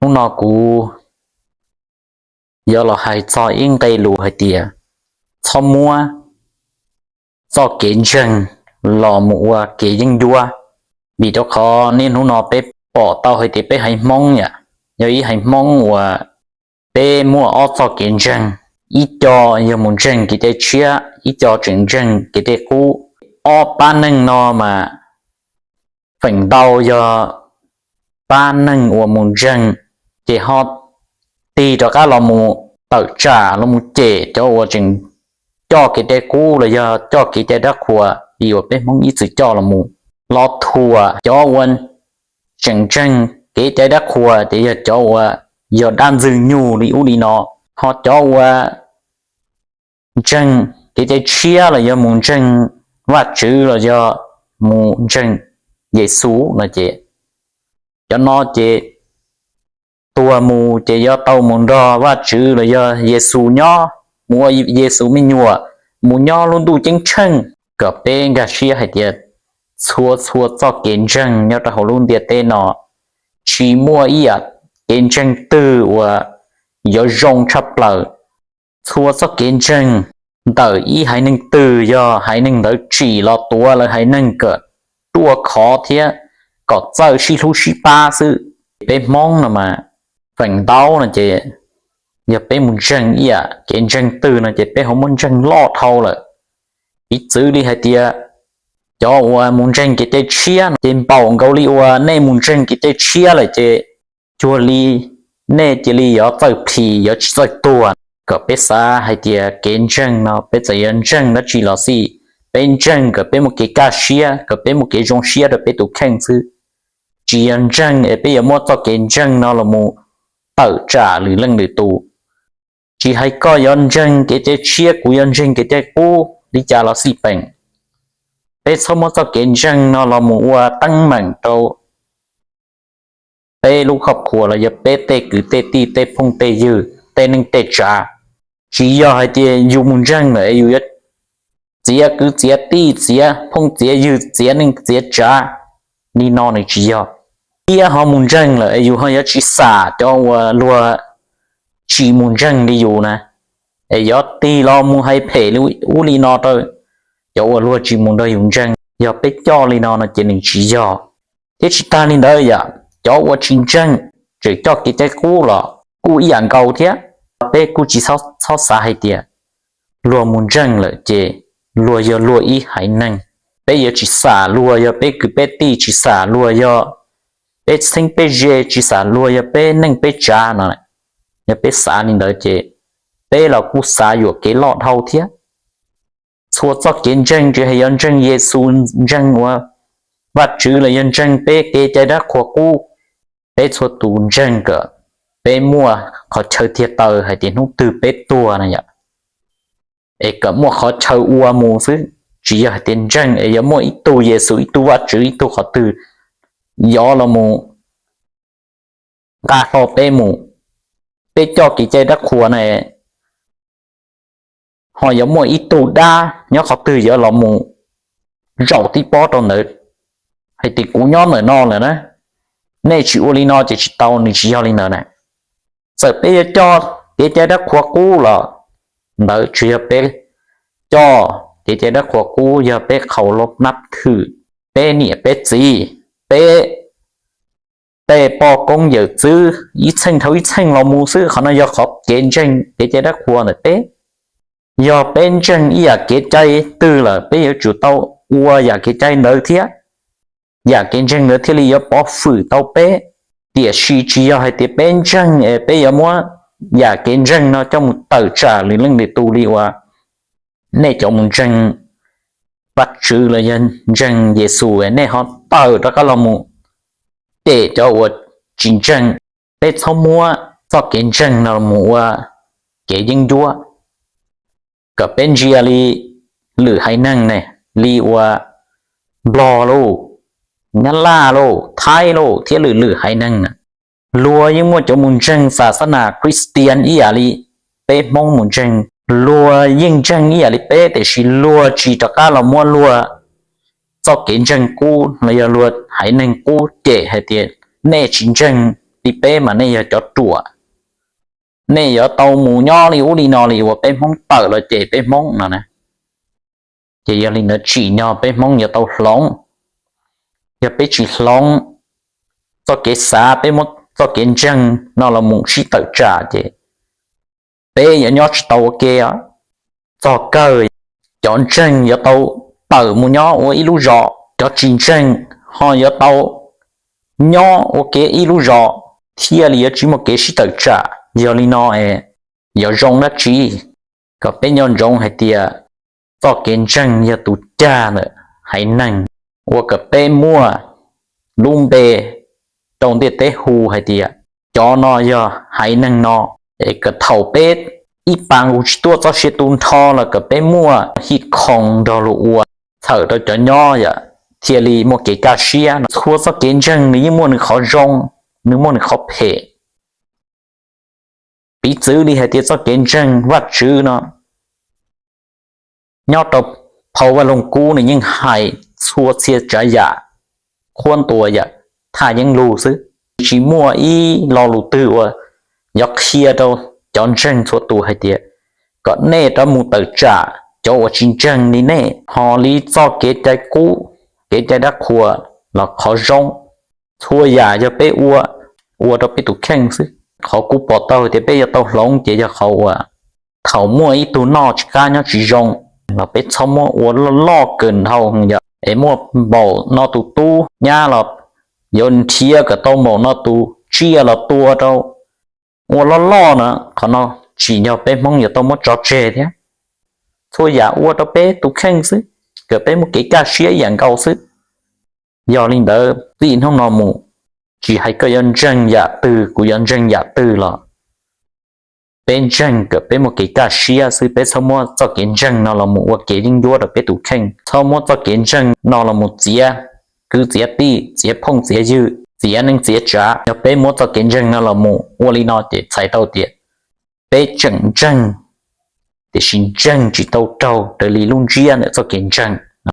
Hnub no kuv yuav los hais txog ib nqe lus hais tias txhob muab txoj kev ntseeg los mus ua kev yeeb ncuab. Vim rau qhov niaj hnub no peb pom tau hais tias peb haiv Hmoob yom, yog ib haiv Hmoob uas peb muaj ob txoj kev ntseeg, ib co yog mus ntseeg kev cai tshiab, ib co tseem ntseeg kev cai qub. Ob pab neeg no mas feem ntau yog pab neeg uas mus ntseeg ces ho tig rov qab los mus tawm tsam los mus cem cov uas tseem coj kev cai qub los yog coj kev cai dab qhuas li uas peb Hmoob ib txwm coj los mus, los thuam cov uas tseem ntseeg kev cai dab qhuas ces yog cov uas yog dab ntxwg nyug li ub li no, ho cov uas ntseeg kev cai tshiab los yog mus ntseeg Vajtswv los yog mus ntseeg Yexus no ces cov no ces tuag mus ces yuav tau mus nrog Vajtswv los yog Yexus nyob, mus ua Yexus me nyuam, mus nyob lub ntuj ceeb tsheej. Kom peb nkag siab hais tias txhua txhua txoj kev ntseeg nyob rau hauv lub ntiaj teb no tsis muaj ib yam kev ntseeg twg uas yuav zoo tshaj plaws. Txhua txoj kev ntseeg ntawm ib haiv neeg twg yog haiv neeg ntawd tsim los tuav lawv haiv neeg kom ruaj khov thiab kom txawj sib hlub sib pab xwb. Peb Hmoob no mas feem ntau no ces yog peb mus ntseeg ib yam kev ntseeg twg no ces peb ho muab ntseeg loj dhau lawm. Piv txwv li hais tias cov uas mus ntseeg kev cai tshiab no ces npaum nkaus li uas nej mus ntseeg kev cai tshiab lawm ces cuag li nej cia li yuav txawj plhis yuav tsis txawj tuag. Kom peb xav hais tias kev ntseeg no peb txawm yuav ntseeg dab tsi los xij, peb ntseeg kom peb muaj kev kaj siab, kom peb muaj kev zoo siab rau peb tus kheej xwb. Tsis yog ntseeg es peb yuav muab txoj kev ntseeg no los mus tawm tsam lwm leej lwm tus. Tsis hais koj yuav ntseeg kev cai tshiab, kuv yuav ntseeg kev cai qub li cas los xij peem, peb txhob muab txoj kev ntseeg no los mus ua teeb meem rau peb lub khoj khuas los yog peb tej kwv tej tij tej phooj tej ywg tej neej tej tsav. Tsis yog hais tias yus mus ntseeg lawm es yus yuav txiav kwv txiav tij txiav phooj txiav ywg txiav neej txiav tsav li no nws tsis yog. Thiab ho mus ntseeg lawm es yus ho yuav tsis xam cov uas luag tsis mus ntseeg li yus na, es yuav tig los mus hais phem li ub li no rau cov uas luag tsis mus nrog yus ntseeg. Yog peb coj li no no ces nws tsis yog. Thiab tsis tag li ntawd yom, cov uas tsis ntseeg tseem coj kev cai qub los kuj ib yam nkaus thiab. Peb kuj tsis txhob xav hais tias luag mus ntseeg lawm ces luag yog luag ib haiv neeg. Peb yuav tsis xam luag yog peb kwv peb tij, tsis xam luag yog peb txheeb peb ze, tsis xam luag yog peb neej peb tsav no. Yog peb xav li ntawd ces peb los kuj xav yuam kev loj dhau thiab. Txhua txoj kev ntseeg tsis hais yog ntseeg Yexus, ntseeg ua Vajtswv los yog ntseeg peb kev cai dab qhuas qub, peb txhua tus ntseeg kom peb muaj qhov chaw tiag taw hais tias hnub twg peb tuag na yom, es kom muaj qhov chaw ua mus xwb. Tsis yog hais tias ntseeg es yuav muaj ib tug Yexus, ib tug Vajtswv, ib tug qhov twg yov los mus nqa hlo peb mus. Peb coj kev cai dab qhuas na, ho yuav muaj ib tug dab nyob qhov twg yuav los mus zaum tib pob rau ntawd hais tias kuv nyob ntawm no lawm na, nej tsis ua li no ces tsis tau, nws tsis yog li ntawd na. Txawm peb yuav coj kev cai dab qhuas qub los ntawd tsis yog peb coj kev cai dab qhuas qub, yog peb qhaus lub nab thwm, peb niam peb txiv, peb tej poj koob yawm txwv ib txheej dhau ib txheej los mus xwb. Qhov no yog qhov kev ntseeg kev cai dab qhuas ntawm peb. Yog peb ntseeg ib yam kev cai twg lawm peb yuav tsum tau ua yam kev cai ntawd thiab, yam kev ntseeg ntawd thiaj li yuav pov hwm tau peb. Tiam sis tsis yog hais tias peb ntseeg es peb yuav muab yam kev ntseeg no coj mus tawm tsam lwm leej lwm tus li uas nej cov mus ntseeg Vajtswv los yog ntseeg Yexus nej ho tawm rov qab los mus cem cov uas tsis ntseeg. Peb txhob muab txoj kev ntseeg no mus ua kev yeeb ncuab. Kom peb ntsia li lwm haiv neeg ne, li uas Nplog lauj, Nyab Laj lauj, Thaib lauj thiab lwm lwm haiv neeg na, luag yeej muaj cov mus ntseeg xas xab nas Christian ib yam li peb Hmoob mus ntseeg. Luag yeej ntseeg ib yam li peb tiam sis luag tsis rov qab los muab luag txoj kev ntseeg qub los yog luag haiv neeg qub cem hais tias nej tsis ntseeg li peb mas nej yog cov ruam, nej yuav tau mus nyob li ub li no li uas peb Hmoob tawm los cem peb Hmoob no na. Ces yog li ntawd tsim nyog peb Hmoob yuav tau hloov. Yog peb tsis hloov txoj kev xav, peb muab txoj kev ntseeg no los mus sib tawm tsam ces peb yuav nyob tsis tau ua ke os. Txog kawg cov ntseeg yuav tau tawm mus nyob ua ib lub zos, cov tsis ntseeg ho yuav tau nyob ua ke ib lub zos, thiaj li yuav tsis muaj kev sib tawm tsam. Yog li no es yuav zoo dab tsi? Kom peb nco ntsoov hais tias txoj kev ntseeg yog tus cag ntawm haiv neeg, ua kom peb muaj lub npe rau ntiaj teb hu hais tias cov no yog haiv neeg no. Es kom thaum peb ib pas nqus tsis tuaj txoj sia tu nrho los kom peb muaj hit khoom nrog luag ua, txhawm rau cov nyob yom, thiaj li muaj kev kaj siab no. Txhua txoj kev ntseeg nws yeej muaj nws qhov zoo, nws muaj nws qhov phem. Piv txwv li hais tias txoj kev ntseeg Vajtswv no, nyob rau phau Vaj Loog Kub nws yeej hais txhua txhia tsav yam qhuab ntuas yam thaj yeeb lug xwb. Tsis muaj ib lo lus twg uas yuav qhia rau cov ntseeg txhua tus hais tias kom nej rov mus tawm tsam cov uas tsis ntseeg li nej. Ho li txoj kev cai kub, kev cai dab qhuas los qhov zoo, txhua yam yog peb ua, ua rau peb tus kheej xwb. Qhov kuv pom tau tias peb yuav tau hloov ces yog qhov uas thaum muaj ib tug noj tsis qab nyob tsis zoo los peb txhob muab ua loj loj kawg nrho yom, es muaj npaum no tus tub nyab los yuav nrhiav kom tau npaum no tus tsiaj los tua rau, ua loj loj na. Qhov no tsim nyog peb Hmoob yuav tau muab tso tseg thiab. Txhua yam ua rau peb tus kheej xwb, kom peb muaj kev kaj siab ib yam nkaus xwb. Yog li ntawd txij hnub no mus, tsis hais koj yuav ntseeg yam twg, kuv yuav ntseeg yam twg los peb ntseeg kom peb muaj kev kaj siab xwb, peb txhob muab txoj kev ntseeg no los mus ua kev yeeb ncuab rau peb tus kheej, txhob muab txoj kev ntseeg no los mus txiav kwv txiav tij, txiav phooj txiav ywg, txiav neej txiav tsav. Yog peb muab txoj kev ntseeg no los mus ua li no ces txhais tau tias peb tseem ntseeg, tiam sis ntseeg tsis tau raug raws li lub ntsiab ntawm txoj kev ntseeg.